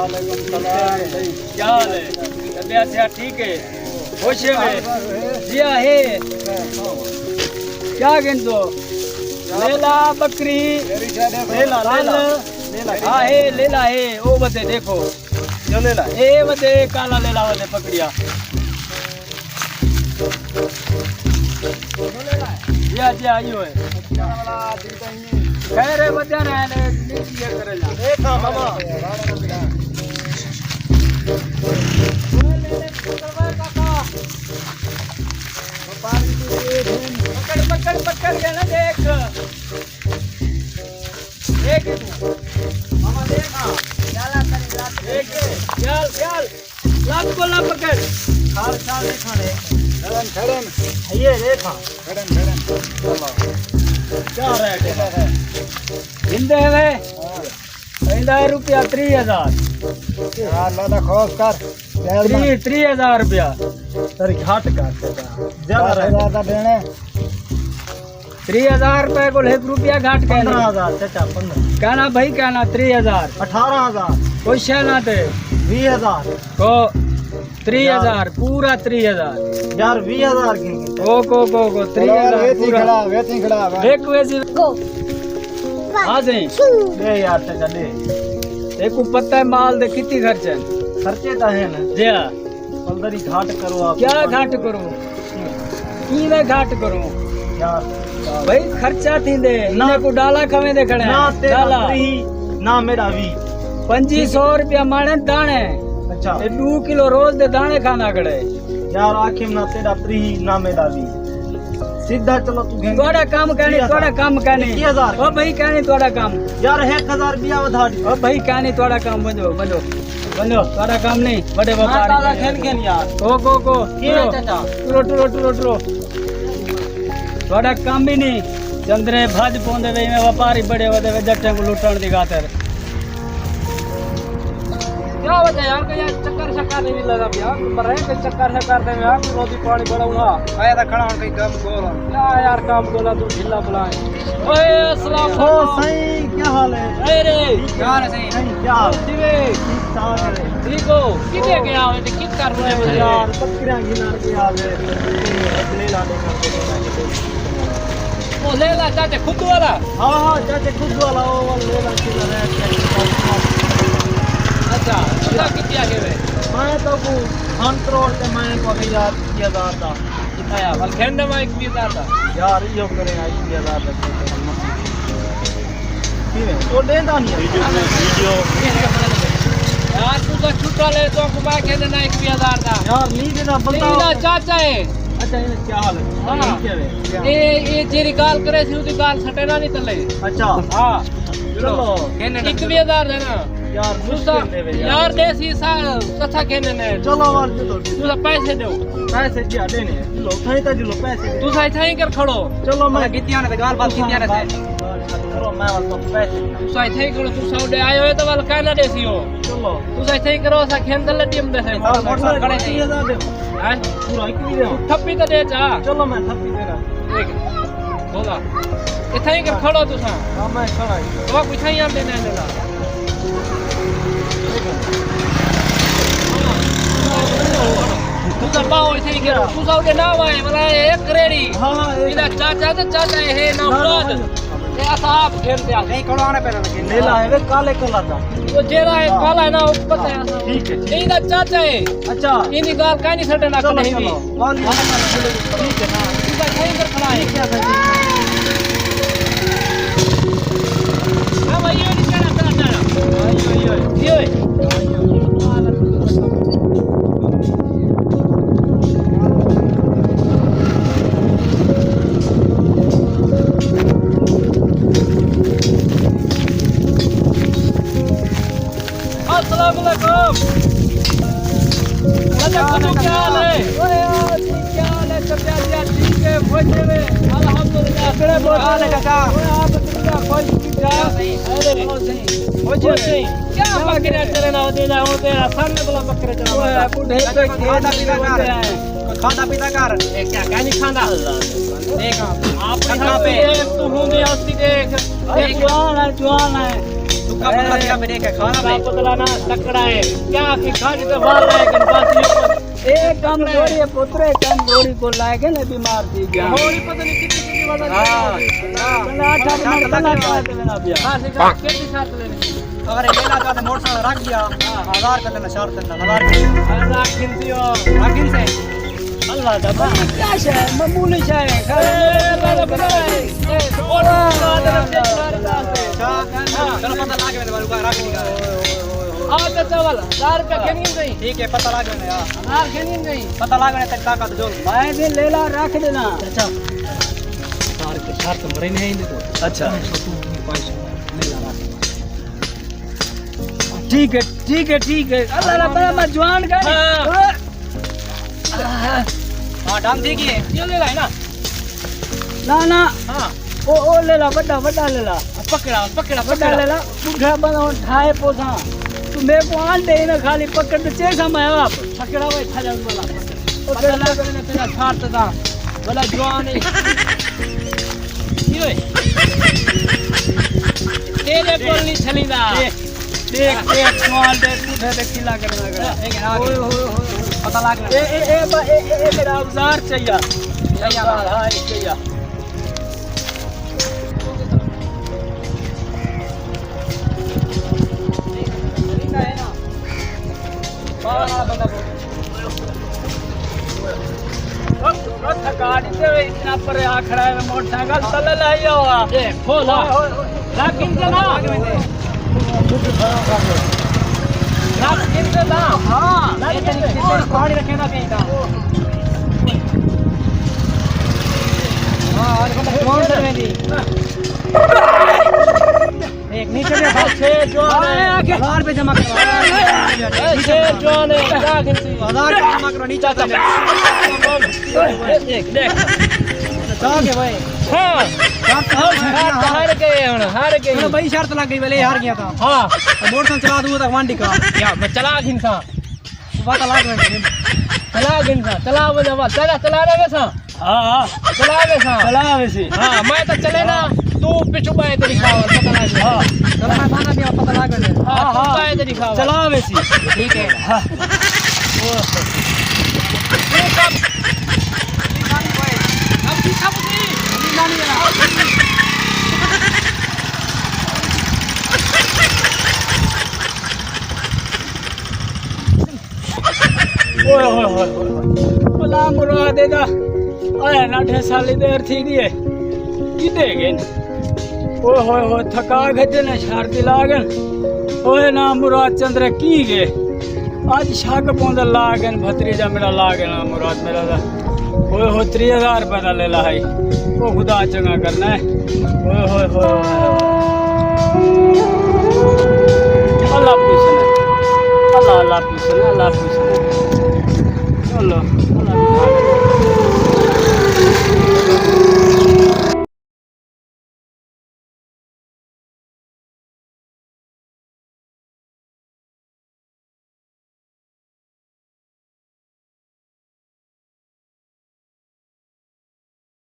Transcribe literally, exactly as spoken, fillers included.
کیا حال ہے؟ طبیعت صحت ٹھیک ہے؟ خوش ہے؟ جی ہے۔ کیا گھندو؟ لیلا، بکری؟ لیلا، لیلا۔ ہاں، ہے، لیلا ہے۔ او ودے ݙیکھو۔ جو لیلا ہے؟ اے ودے، کالا لیلا ودے پکڑیا۔ جی ہاں، جی ہاں، ایہو ہے۔ خیر ہے، ودیا نہ ہے، نیکی ہے، کرے جا۔ اے کھا ماما۔ پکڑ، پکڑ، پکڑ کے نہ ݙیکھ۔ ݙیکھ توں۔ ماما ݙیکھ ہاں۔ ݙیکھ، خیال، خیال۔ لات کو نہ پکڑ۔ خال شال ݙیکھاں ݙے۔ کھڑن، کھڑن۔ ہئیے ݙیکھاں۔ کھڑن، کھڑن۔ اللہ۔ کیا ریٹ ہے؟ گھندے ہوئے؟ ہاں۔ ایندا ہے روپیہ تریہہ ہزار۔ یار، اللہ دا خوف کر۔ تریہہ، تریہہ ہزار روپیہ۔ ساری گھٹ کر ݙے۔ زیادہ دس ہزار دا ݙیݨے۔ تریہہ ہزار روپے کول ہک روپیہ گھٹ کائنی۔ پندرہ ہزار چچا، پندرہ۔ کائنا بھائی، کائنا، تریہہ ہزار۔ اٹھارہ ہزار۔ کوئی شے نہ تے۔ ویہہ ہزار۔ کو تریہہ ہزار، یار۔ پورا تریہہ ہزار۔ یار، ویہہ ہزار گھن کے۔ کو، کو، کو، کو، تریہہ ہزار ویچی پورا۔ کھڑا، ویچی کھڑا، بھائی۔ ہک ویسی۔ کو۔ آ سئیں۔ ݙے یار، چچا، ݙے۔ تیکوں پتہ ہے مال دے کتی خرچے ہن؟ خرچے تاں ہن۔ جی ہاں۔ پندرہ ہی گھٹ کرو آپ۔ کیا گھٹ کروں؟ کیویں گھٹ کروں؟ یار، بھائی، خرچہ تھیندے، نہ۔ انہیں کو ڈالا کھویں دے کھڑے ہیں۔ نہ تیرا ڈالا۔ تریہہ، نہ میرا ویہہ۔ پنجی سو روپیہ ماݨے داݨے۔ اچھا۔ اے ݙو کلو روز دے داݨے کھاندا کھڑے۔ یار، آکھیم نہ تیرا تریہہ، نہ میرا ویہہ۔ سیدھا چلو، توں گھن۔ تہاݙا کم کائنی، تہاݙا کم کائنی۔ اکیہہ ہزار۔ او بھائی، کائنی تہاݙا کم۔ یار، ہک ہزار ٻیا ودھا ݙے۔ او بھائی، کائنی تہاݙا کم، ونڄو، ونڄو۔ ونڄو، تہاݙا کم نہیں، وݙے میں وپاری تازہ بݨے۔ کھن کھن یار۔ کو، کو، کو، کیویں ٹرو۔ چچا؟ ٹرو، ٹرو، ٹرو، ٹرو۔ تہاݙا کم ہی نہیں۔ چندرے بھڄ پوندے وے، ایویں وپاری بݨے ودے وے جٹیں کوں لٹݨ دی خاطر۔ کیا وجہ یار، کوئی یار چکر شکر نہیں لڳا پیا؟ مرے کوئی چکر شکر دے وے، کوئی روٹی پاݨی بݨاؤں ہا۔ میں تاں کھڑا ہݨ کوئی کم کول۔ کیا یار کم کولا، توں ڈھیلا بلائیں۔ اوئے، السلام او علیکم۔ سائیں، کیا حال ہے؟ خیر ہے۔ ٹھیک ہے۔ یار سائیں۔ سائیں، کیا حال ہے؟ کیویں؟ ٹھیک ٹھاک ہے۔ ٹھیک ہو؟ کدھر گیا ہوئے تے کس کر رہے ہو؟ یار، بکریاں گھن کے آ گئے۔ لیلا دے کر کے۔ او لیلا چاچے خود والا؟ ہاں، ہاں، چاچے خود والا، او والا لیلا کی رہے۔ اچھا، اللہ کتیا کے وے؟ میں تو کو ہن کروڑ تے میں کو یار اکیہہ ہزار دا۔ آیا، ول گھن ݙیواں اکویہہ ہزار دا۔ یار، ایہو کرے، اکویہہ ہزار دا کیوں کرے؟ کیویں؟ او ݙیندا نہیں۔ ویڈیو بݨا، ویڈیو۔ یار، توں تاں چھٹا لے، توں کو میں گھن ݙینا اکویہہ ہزار دا۔ یار، نہیں ݙیندا بندہ۔ نہیں ݙیندا، چاچا ہے۔ اچھا، یہ کیا حال ہے؟ ہاں۔ ٹھیک ہے بھائی۔ اے، اے جیڑھی ڳالھ کرے سی، اوندی ڳالھ سٹے نہ نہیں تلے۔ اچھا۔ ہاں۔ چلو۔ گھن ݙینا۔ اکویہہ ہزار ݙینا۔ یار، تساں مشکل ہے وے یار۔ یار، ݙیسی سا، کتھا کھیݙے نے؟ چلو، وار چلو۔ تساں پیسے ݙیو۔ پیسے جی آ ݙینے۔ چلو، اتھاں ہی تاں چلو، پیسے ݙیو۔ تساں اتھاں ہی کر کھڑو۔ چلو، میں کیتیاں نے تے ڳالھ بات کیتیاں نے تے۔ کرو، میں وال تو پیسے ݙینا۔ تساں اتھاں ہی کھڑو، تساں اوݙے آئے ہوئے تاں وال کائنا ݙیسی ہو۔ چلو۔ تساں اتھاں ہی کرو، اساں کھیݙ تے لٹی ہم دے سائیں۔ ہاں، موٹر سائیکل ݙے۔ اکویہہ ہزار ݙیو۔ ہیں؟ پورا اکویہہ ݙیو۔ تھپی تاں ݙے چا۔ چلو، میں تھپی ݙینا۔ ٹھیک ہے۔ بولا۔ اتھاں ہی کر کھڑو تساں۔ ہاں، میں کھڑا ہی۔ او کتھاں ہی آندے نے ݙینا۔ تساں باہو اتھاں ہی کرو۔ تساں اوݙے نہ آئے، بلا ایک ریڑھی۔ ہاں، ہاں، ایک۔ ادا چاچا تے چاچا ہے نا، نہ، نہ، مراد۔ نہ۔ اے اساں آپ گھن تے آ۔ نہیں، کلو آنے پہلے لگے۔ نیلا ہے وے، کالے کلر دا۔ او جیڑھا ہے، ہاں۔ کالا ہے نا، او پتہ ہے اساں۔ ٹھیک ہے، ٹھیک۔ اے دا چاچا ہے۔ اچھا۔ ایندی ڳالھ کائنی سٹے نہ چلو، کہیں وی۔ چلو۔ ول ٹھیک ہے نا۔ ٹھیک ہے، صحیح کر کھڑا ہے۔ ٹھیک ہے، صحیح۔ ہاں بھائی، یہ نہیں کہنا، کہنا، کہنا۔ آئی، آئی، آئی۔ یہ ہوئے۔ السلام علیکم۔ چچا، کیا حال ہے؟ اوئے، آ، ٹھیک، کیا حال ہے؟ چچا جی، ٹھیک ہے، خوش ہوئے؟ الحمدللہ۔ کیڑے بول؟ حال ہے چچا؟ اوئے، آپ ٹھیک ہے، خوش، ٹھیک ہے؟ ارے، خوش نہیں۔ خوش نہیں۔ کیا بکرے چرنا ہوتے جا، ہوتے ہیں، سامنے بلا بکرے چرنا ہوتے ہیں۔ ٻڈھے تے کھادا پیتا کر۔ کھادا پیتا کر۔ اے کیا، کیا نہیں کھاندا؟ دیکھ، آپ کھادا پے۔ تو ہوں دے اسی دیکھ۔ اے جوان ہے، جوان ہے۔ کم نہ دیا میرے کے کھانا کا پے۔ پتلا نا تکڑا ہے۔ کیا کہ کھانے تے وال لائے گن بس یہ اے کم گوری ہے پتر، اے کم گوری کو لائے گن، اے بیمار تھی گیا۔ گوری پتہ نہیں کتنی کتنی والا ہاں۔ بلا اٹھا کے مر بلا پا دینا پیا۔ ہاں، ٹھیک ہے، کتنی شرط لینے؟ اگر یہ لا تو موٹر سائیکل رکھ دیا، ہزار کر لینا، شرط لینا، ہزار کر لینا۔ ہزار کھنتی ہو۔ رکھ گھن سے۔ اللہ دا بندہ کیا شے ہے؟ معمولی شے ہے۔ اے، اللہ دا بندہ ہے۔ اے، اور اللہ دا بندہ ہے۔ اچھا، چلو پتہ لگ گیا، تمہارے اوپر رکھ دیا۔ آ، چچا والا، ہزار روپے گھنی نہیں۔ ٹھیک ہے، پتہ لگ گیا، ہاں۔ ہزار گھنی نہیں۔ پتہ لگ گیا، تیری طاقت جو۔ میں بھی لیلا رکھ دینا۔ اچھا۔ ہزار روپے شرط مرے نہیں دے تو۔ اچھا۔ پانچ سو، تم پانچ سو، لیلا رکھ دینا۔ ٹھیک ہے، ٹھیک ہے، ٹھیک ہے۔ اللہ اللہ، بڑا میں جوان کا ہاں۔ ہاں، ڈن تھی گئی ہے۔ یہ لیلا ہے نا؟ نہ، نہ۔ ہاں۔ او، او لیلا، وڈا، وڈا لیلا۔ پکڑا، پکڑا، وڈا پکڑا۔ لیلا، بڈھا بندہ ہن ٹھائے پوسا۔ تو میرے کو آن دے نا، خالی پکڑ تے چیسا میں آپ۔ پکڑا بھائی، کھا جا والا۔ او پتہ لگ گیا تیرا شرط دا۔ بلا جوان ہے۔ کی ہوئے؟ تیرے کول نہیں چلیندا۔ دیکھ، دیکھ، سوال دے، پوچھے تے کھلا کرنا کرا۔ اوئے ہوئے ہوئے ہوئے۔ پتہ لگ اے، اے، اے، با-، اے، اے، اے میرا اوزار چاہیے۔ چاہیے۔ اوزار، ہاں، اے چاہیے۔ ٹھیک ہے نا؟ باہر والا بندہ بول۔ او، او تھکا ݙتے ہوئے اتنا پرے آ کھڑا ہے، موٹر سائیکل تلے لائی ہوا۔ اے، کھول آ۔ اوئے، اوئے، اوئے۔ رکھ گھن تے نا۔ رکھ گھن تے نا۔ ہاں۔ رکھ گھن تے۔ پہاڑی رکھے نا کہیں دا۔ ہاں، اور بندہ کون سر میں دی۔ ایک نیچے دے بھائی۔ چھ جوان ہے۔ ہزار روپے جمع کروا۔ اے، چھ جوان ہے، کیا گھنسی؟ ہزار روپے جمع کروا، نیچے دے۔ دیکھ، دیکھ۔ کیا کے بھائی؟ ہاں۔ شرط ہاں، ہر، ہاں۔ ہر گئے ہن، ہر گئے۔ چلو بھائی، شرط لگ گئی، ویلے ہار گیا تھا۔ ہاں۔ موٹر سائیکل چلا دوں تک وانڈی کا۔ یا، میں چلا گھنسا۔ پتہ لگ ویندے۔ چلا گھنسا، چلا ویندے، چلا، چلا رہے ویسا۔ ہاں، ہاں۔ چلا ویسا۔ چلا ویسی۔ ہاں، میں تو چلے نا، ہاں۔ تو پچھو پائے تے دکھاوا، پتہ لگ ویندے۔ ہاں۔ چلا، میں تھانہ پیا، پتہ لگ ویندے۔ ہاں، ہاں، تو ہاں۔ پائے تے دکھاوا۔ چلا ویسی۔ ٹھیک ہے۔ ہاں۔ او۔ یہ سب۔ اب کی سب نہیں۔ نہیں، نہیں، نہیں۔ اوئے ہوئے ہوئے ہوئے ہوئے۔ بلا مراد دا آیا نہ ڈھے سالی دیر تھی گئی ہے۔ کدے گئے؟ اوئے ہوئے ہوئے، تھکا گھدے نے شہر دی لا گن۔ اوئے نا مراد چندر کی گئے؟ اج شک پوندا لا گن، بھتری جا میرا لا گن، مراد میرا دا۔ اوئے ہوئے، تری ہزار روپے دا لیلا ہئی۔ او خدا چنگا کرنا ہے۔ اوئے ہوئے ہوئے ہوئے۔ اللہ پوچھنا۔ اللہ، اللہ پوچھنا، اللہ پوچھنا۔ چلو، اللہ پوچھنا۔